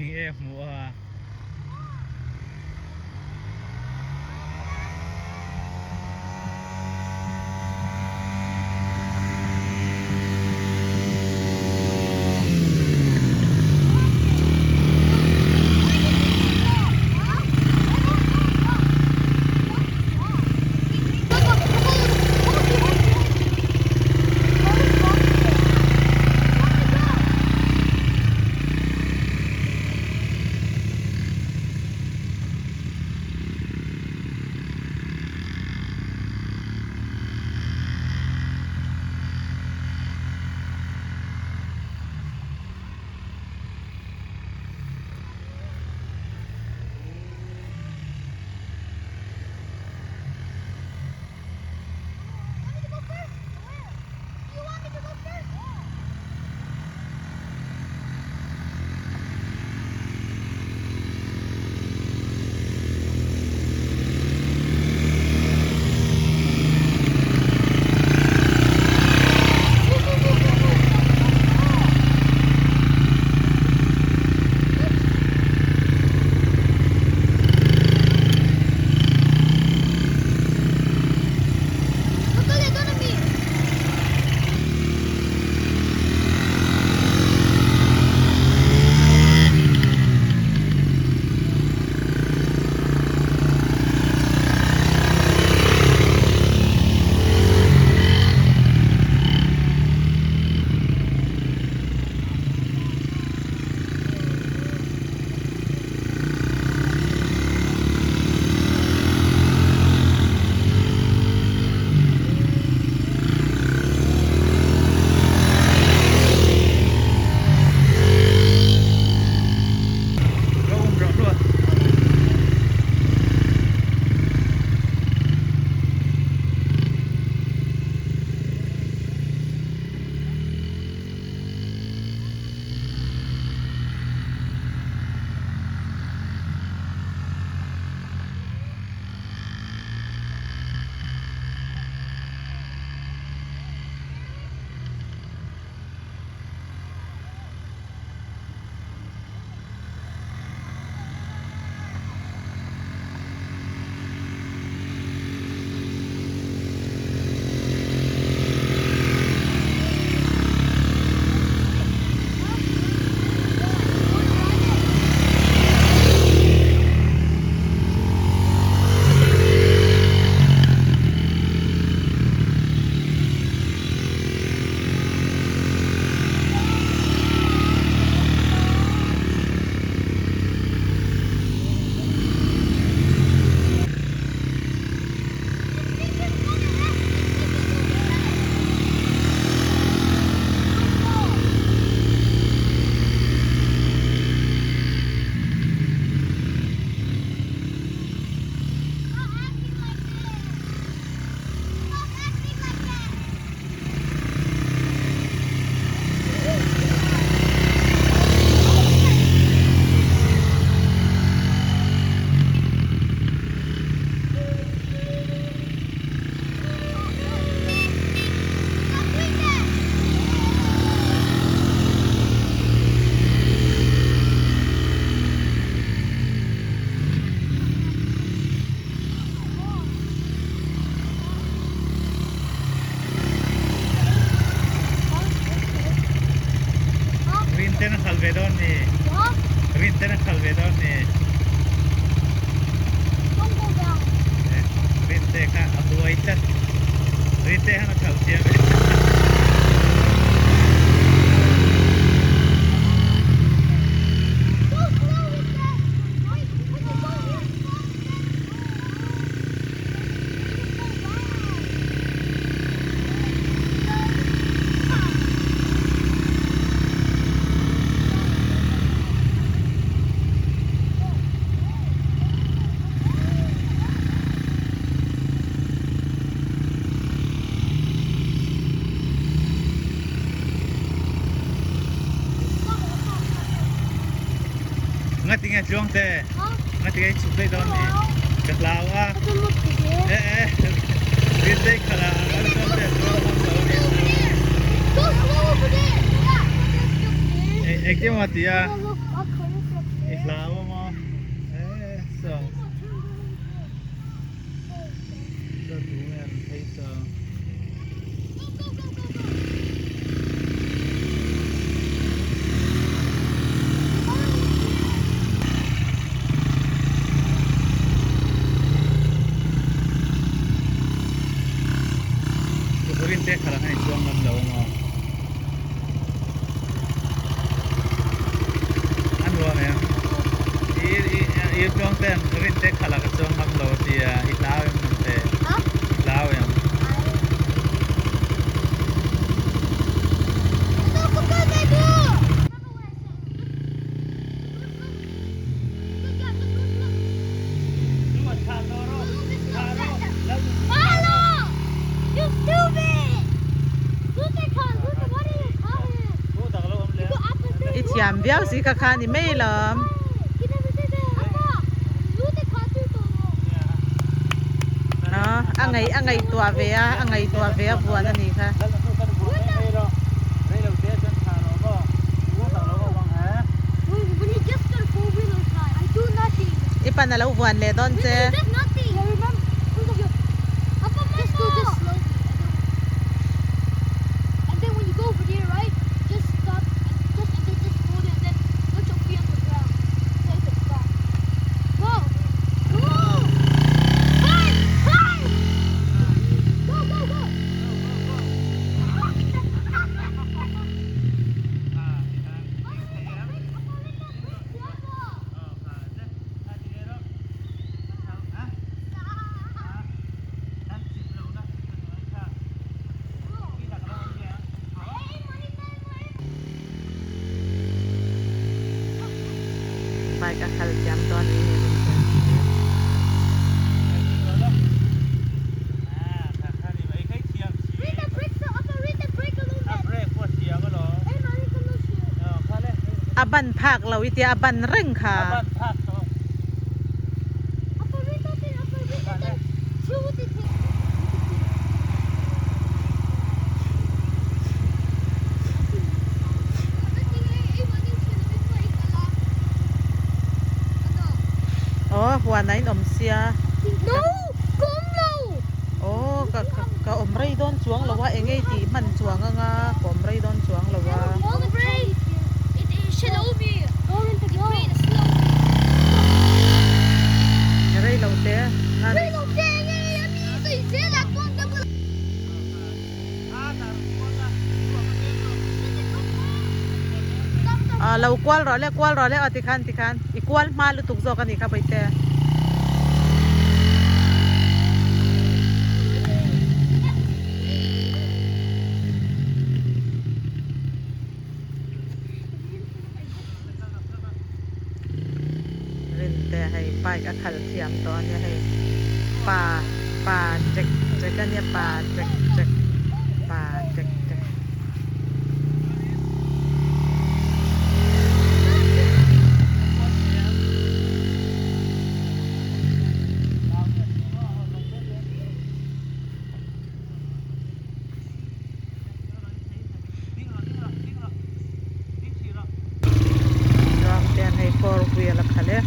Eng e hmuh a. Rinten a khal ve dawn ni. Rinten a khal ve dawn ni. Rinte kha a buai tlat. Rinte khan a khal thiam e. Ngatinge Tluangte? Ngatinge i chhuk daih dawn ni? Ka hlau a. E e. Rintei khala an chuan te chuan a lo ni chu. Engtin maw a ti a? Rin te khalh ah khan i chuang ngam lo a maw? A nuam em? I i chuang ten rin te khalh ah ka chuang ngam lo a ti a, i hlau em nang te? I hlau em? I thiam viau si kha kha ni mai lawm. A ngaih a ngaihtuah ve a a ngaihtuah ve a vuan a nih kha. I pan a lo vuan leh dawn che. Bike a khalh thiam dawn ni hei rin chuan. A ban phak lo i tia a ban reng kha. Aw huan ah in awm sia. Aw ka ka awm rei dawn chuang lo a eng ei tih hman chuang anga ka awm rei dawn chuang lo a. Rei lo te nan. Ah lo kual rawh le kual rawh le aw tikhan tikhan i kual hma lutuk zawk a nih kha Bawihte. Rinte hei bike a khalh thiam tawh a nia hei pa pa chek chek a nia pa chek chek pa chek chek. Ram te an hei four wheel a khalh e.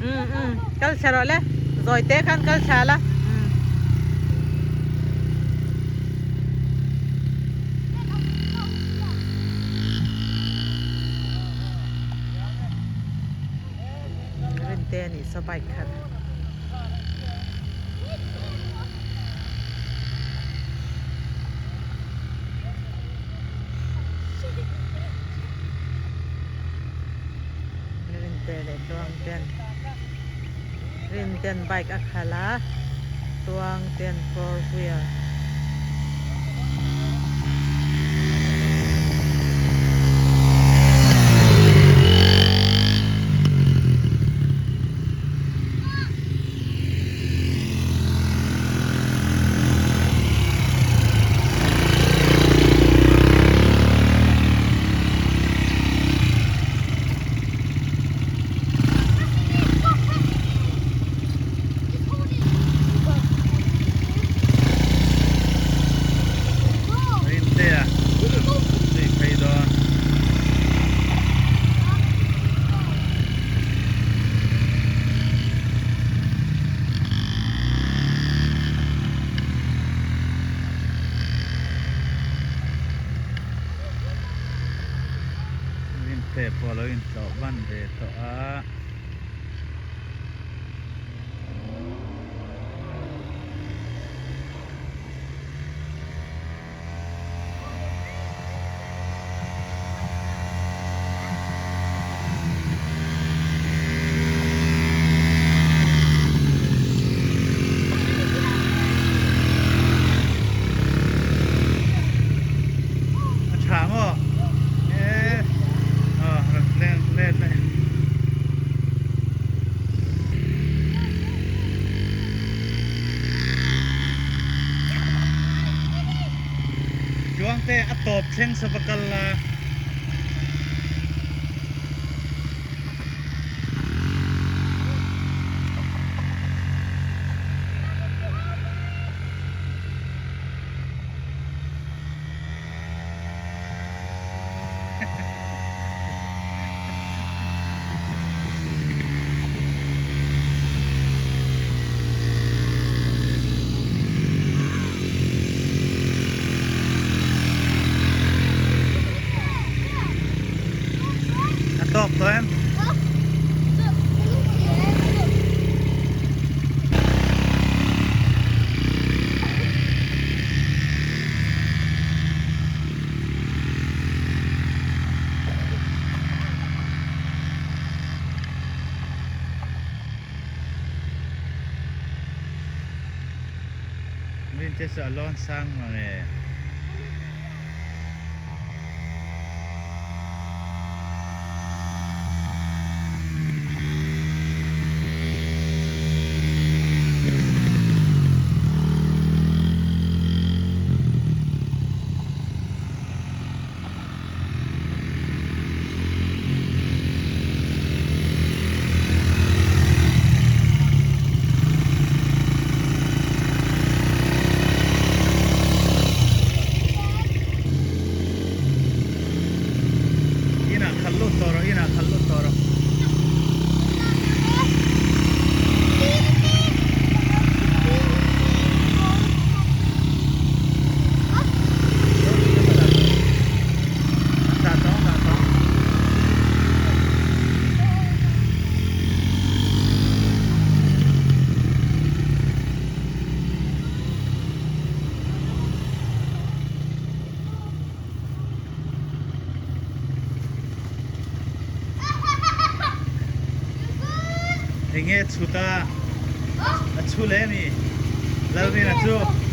Um um kal thla rawh le zawi te khan kal thla la um. Rinte a nih saw bike khat. Rinte leh tluang ten Rinten bike a khalh a tluang ten four wheel. Te pawh a lo intlawh ban ve tawh a. A tha maw? E aw rawn leng let leh. Tluangte a tawp thleng sa va kal la. A tawk tawh em? Rin te chu a lawn sang mang e. Inah khalh lut tawh rawh, inah khalh lut tawh rawh. Enge chhuta a chhu le mi Lalrina chu.